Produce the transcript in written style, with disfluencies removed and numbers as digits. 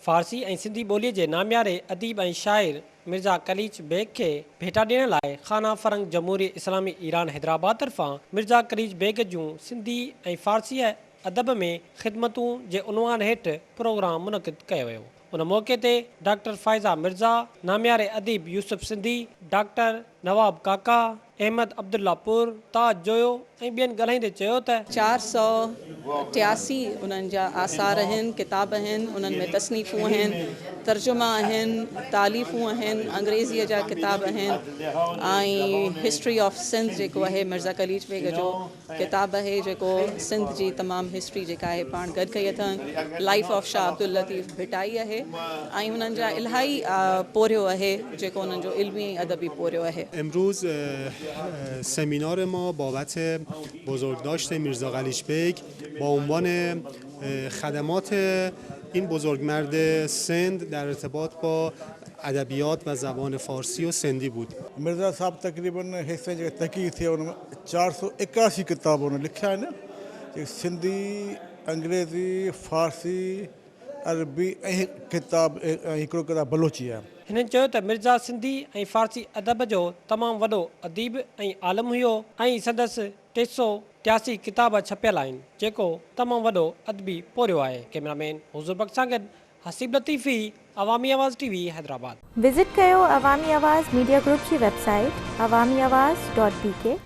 فارسي ۽ سنڌي ٻوليء جي نامياري اديب ۽ شاعر مرزا قليچ بيگ کي ڀيٽا ڏيڻ لاء خانه فرهنگ جمهوري اسلامي ايران حيدرآباد طرفان مرزا قليچ بيگ جون سنڌي ۽ فارسيء ادب ۾ خدمتون جي عنوان هيٺ پروگرام منعقد ڪيو ويو. ان موقعي تي ڊاڪٽر فائزه مرزا، نامياري اديب يوسف سنڌي، ڊاڪٽر نواب ڪاڪا، احمد عبدالله پور، تاج جويو ۽ ٻين ڳالهائيندي چيو ته. 483 انهن جا آثار آهن، ڪتاب آهن، انهن ۾ تصنيفون آهن، ترجما آهن، تاليفون آهن، انگريزيء جا ڪتاب آهن ۽ هسٽري آف سنڌ جيڪو آهي مرزا قليچ بيگ جو ڪتاب آهي جيڪو سنڌ جي تمام هسٽري جيڪا آهي پاڻ گڏ ڪئي اٿن. لائيف آف شاهه عبداللطيف ڀٽائي آهي ۽ هنن جا الاهي پورهيو آهي جيڪو انهن جو علمي ۽ ادبي پورهيو آهي. امروز سمینار ما بابت بزرگداشت میرزا قلیچ بیگ با عنوان خدمات این بزرگمرد سند در ارتباط با ادبیات و زبان فارسی و سندی بود. مرزا صاحب تقريباً هيستائين جيڪا تحقيق ٿي آهي ان ۾ 481 ڪتاب هن لکيا آهن جيڪي سنڌي، انگريزي، فارسي، عربي ۽ هڪ ڪتاب ۽ هڪڙو ڪتاب بلوچي آهي. هنن چيو ته مرزا سنڌي ۽ فارسي ادب جو تمام وڏو اديب ۽ عالم هيو ۽ سندس 383 ڪتاب ڇپيل آهن جيڪو تمام وڏو ادبي پورهيو آهي. ڪئميرا مين حضور بخش سان گڏ Haseeb Latifi, Awami Awaz T V, Hyderabad. Visit ڪيو عوامي آواز ميڊيا گروپ جي website Awami Awaz dot B K.